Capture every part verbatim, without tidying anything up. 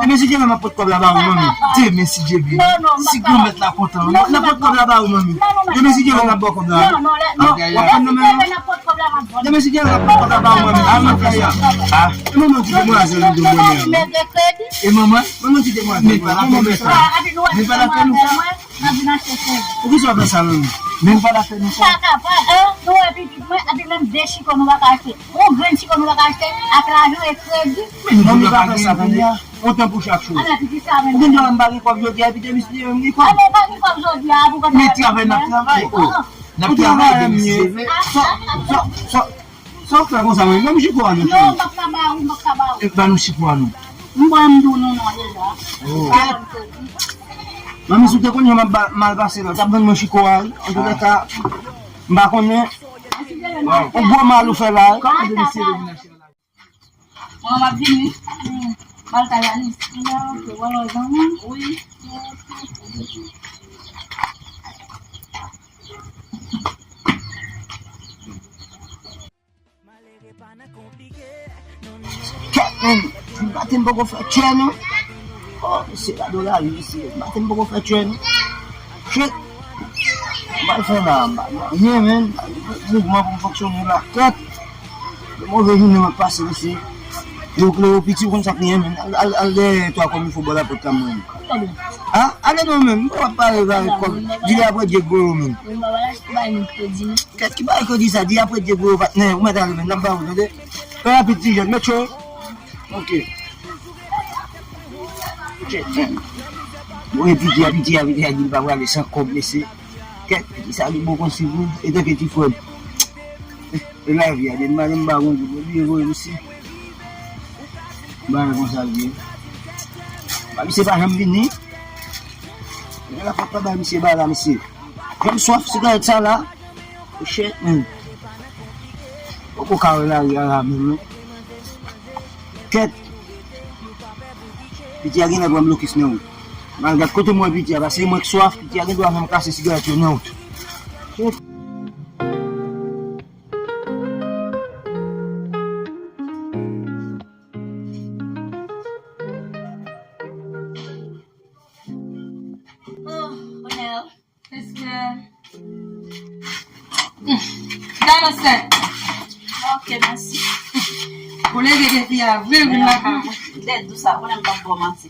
Demen si Dye vle m ap pot kòb la ba ou, manmi. Demen si Dye vle. Si Granmèt la kontan, m ap pot kòb la ba ou, manmi. Demen si Dye vle m ap ba w kòb la. W ap ban m nan men mwen. Demen si Dye vle m ap pot kòb la ba ou, manmi. A, manmi, fè sa. E manman ki demwazèl m de mwen menm. E manman, manman ki demwazèl mwen. Manman mwen sa. Men pa lapèn ou sa. Poukisa w fè sa, manmi? Men pa lapèn ou sa. Sa ka pa, hein? Nou wè pitit mwen, epi menm de chiko nou pa ka achte. Yon grenn chiko nou pa ka achte ak lajan e kredi. Men nou pa fè sa, tande. Yon tan pou chak chou. Ou gen dwa m pa gen kòb jodi a, epi demen si Dye vle m gen kòb. Men travay n ap travay. N ap travay, demen si Dye vle. Sa, sa, sa, sa w fè konsa, manmi? Ban m chiko a non, cheri. Non, m p ap ka ba ou, m p ap ka ba ou. E, ban nou chiko a non. M pran m di w non, non, deja. Kèt. Manmi, si w te konn jan m ap ba- mal pase la, w t ap vann mwen chiko a, wi. Antoulèka, m pa konnen. Yon gwo mal ou fè la, wi. Kòman demen si Dye vle vin achte la? Manman, m ap vini. M al kay Anis. Wi. Kèt, men, m pa te m poko fè tchè, non. Oh, mesye, gade w la, wi, mesye, m pa te m poko fè tchè, non. Shit. M pa fè la, m pa, m pa, rien, men. Mouvman pou m fonksyone la, kèt. Move jounen m ap pase, mesye. Yo kle yo piti, ou konn sa k rive, men. Al, al, al dèyè twa kòm il fo bò lapòt la, mwen. Ah, ale non menm, w ap pale ba kòb. Di li apre Dye gwo yo menm. Mwen pa wè lach pou bay moun kredi non. Kèt ki bay kredi sa, di apre Dye gwo yo patnè, ou mèt ale menm, n ap ba ou, tande? Fè rapid ti jèn, mèt cho. Ok. Kèt. Mwen piti a, piti a, piti a, di li pa prale san kòb, mesye. Kèt, piti sa li bon konsi vre, etanke ti frè m. E lavi a, depi madanm pa gon goud, obliye voye misye. Bagay konsa l ye. Ba misye pa janm vini. Men la fòk pa bay misye bagay la, mesye. Jan m swaf sigarèt sa la. Shit, man. Poko ka wè lari a la menm, non. Kèt. Piti a genlè pran blokis nan wout. M al gad kote m wè piti a, paske mwen k swaf, piti a gen dwa fè m kase sigarèt yo nan wout. Kèt. Oh, Onel. Respè. Gade sa. Ok, mèsi. Ou leve depi a, vre, vin lakay mwen. Dèt dou sa, konnen m p ap ba w manti.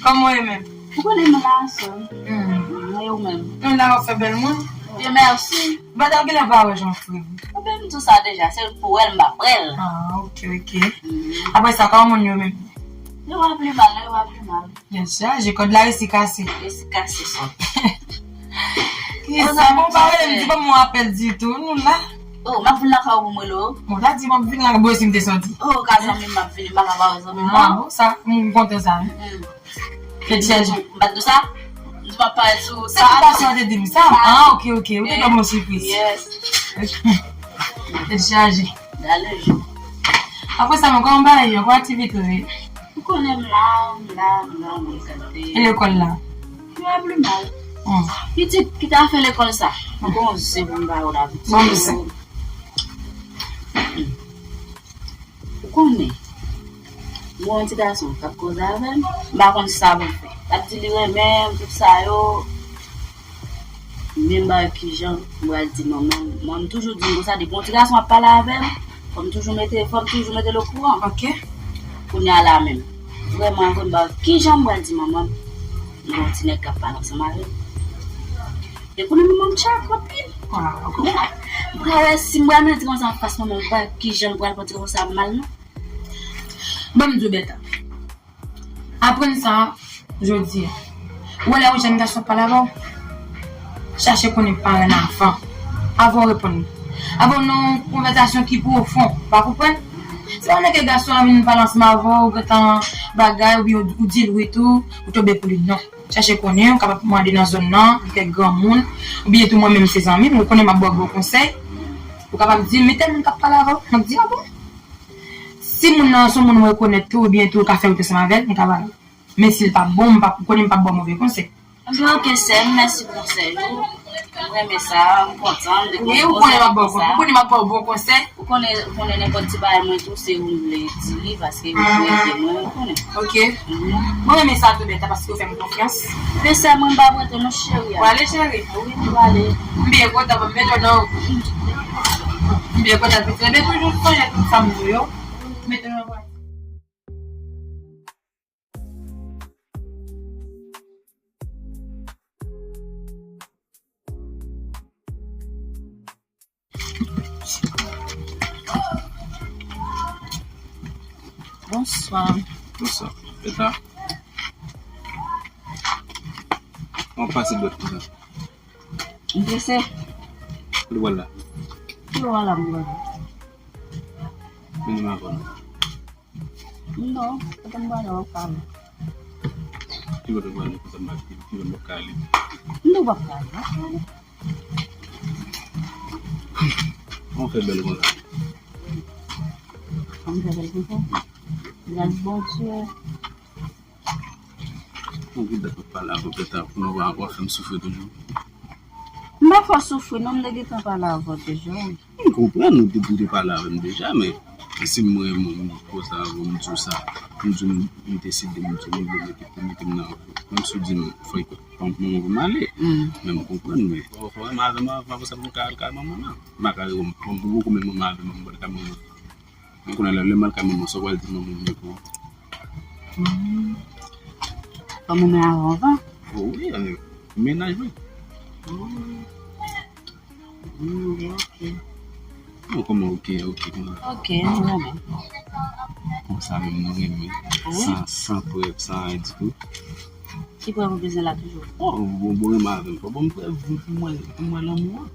Kòman w ye menm? Ou konnen m la, sè. Hmm. E ou menm? Nou la, w ap fè bèl moun. Dieu merci. Madanm genlè pa wè jan w fre. Ou menm tou sa deja, se pou wè l m p ap wè l. Ah, ok, ok. Apre sa, kòman moun yo menm? Yo pa pli mal, non, yo pa pli mal. Dèt chaje, kòd la resi kase. Resi kase, sòt. Kisa, bon, pa rele m, di ban m yon apèl ditou, nou la. Oh, m ap vin lakay ou pou m rele w. Bon, ta di m ap vin la, bon, si m te sòti. Oh, ka zanmi m, m ap vini, m pa ka ba w zanmi m, non. Ah, bon, sa, m kontan sa, wi. Dèt chaje. M pa t di w sa? M di m ap parèt sou sa. Se pou sa w te di m sa? Ah, ok, ok, ou te ban m yon sipriz. Yes. Dèt chaje. Dale jou. Apre sa, mwen, kòman bagay yo, kòman aktivite yo ye? Ou konnen m la, m la, m la, mwen gade. E lekòl la? Yo pa pli mal. Hmm. Pitit ki ta fè lekòl sa. Mwen gon zen pou m ba ou la, pitit. Bon, mwen se. Ou konnen, mwen yon ti gason k ap koze avè m, m pa konn sa pou m fè. L ap di li renmen m, tout sa yo. Men m pa wè kijan m pral di manman m. Mwen, m toujou di m konsa, depi yon ti gason ap pale avè m, fò m toujou mete, fò m toujou mete l okouran. Ok. Kounye a la menm, vrèman vre, m pa wè kijan m pral di manman m. M gen yon ti nèg k ap pale ansanm avè m. E kounye a manman m tchak anpil. Ah, ok. M pral wè si m pral mete konsa anfas manman m, m pa wè kijan l pral pran ti konsa mal, non. Ban m di w, Bèta. Aprann sa jodi a. Ou wè lè yon jèn gason ap pale avè w, chache konnen paran l avan. Avan w reponn li. Avan w nan yon konvèsasyon ki pwofon. Ou pa konprann? Se pa nèg ke gason an vin pale ansanm avè w, ou gentan bagay, oubyen ou, ou di l wi tou, ou tonbe pou li. Non. Chache konnen, ou kapab mande nan zòn nan, kèk granmoun, oubyen tou mwen menm se zanmi m, ou konnen m ap ba w bon konsèy. Ou kapab di m, men tèl moun k ap pale avè w. M ap di, a bon? Si moun nan se yon moun mwen rekonèt tou, oubyen tou ka fè wout ansanm avè l, m ka ba l. Men si l pa bon, m pa, ou konnen m p ap ba w move konsèy. Anben, ok, sè m, mèsi pou konsèy ou. M renmen sa, m kontan de konn konsèy konsa. Ou konnen m ap ba w bon konsèy. Ou konnen, ou konnen nenpòt ti bagay mwen tou, se ou m vle di li, paske ou tou ede mwen, ou konnen. Ok. Mwen renmen sa tou, Bèta, paske ou fè m konfyans. Men sè mwen, m p ap rete non, cheri. Ou ale, cheri? Wi, m prale. M byen kontan, m mete w nan. M byen kontan, pitit. Ebyen, toujou sonje tout sa m di w yo. M mete w nan pratik. Bonswa. Bonswa. Eta? An pase dòt konsa. M prese. Kote w al la? Kote w al la, m prese. Vini m avè nou. Non, kote m prale w ap pale. Ki kote w prale, kote m prale, ki kote w prale? M di w p ap pale, w ap pale. Kòman w fè bèl konsa? Kòman m fè bèl konsa? Gras Bondye. Mwen gen dat m ap pale avè w, Bèta, pou nou wè w ap fè m soufri toujou. M pa fè w soufri non, m te gentan pale avè w deja. M konprann ou te, ou te pale avè m deja, men si m renmen w, m koze avè w, m di w sa, m di w m deside, m di w m vle mete, pou mete m nan, menm si w di m fò manman pou m ale, men m konprann, men fò, fò renmen avè m avan, apre sa pou m ka al kay manman nan. M pa ka renmen, m poko renmen manman avè m, m pral kay manman. Men kounye a la, lè m al kay manman, sa w pral di manman m pou. Hmm. Kòm ou men avan, avan. Oh, wi, eh, mennaj mwen. Hmm. Hmm, ok. Bon, kòman ok, ok, kòman? Ok, m renmen. Konsa menm nou renmen. Wi. San, san prèv, san anyen ditou. Ki prèv ou bezwen la toujou? Oh, bon, bon, renmen avè m. Fò ban m prèv pou mwen, pou mwen lanmou an.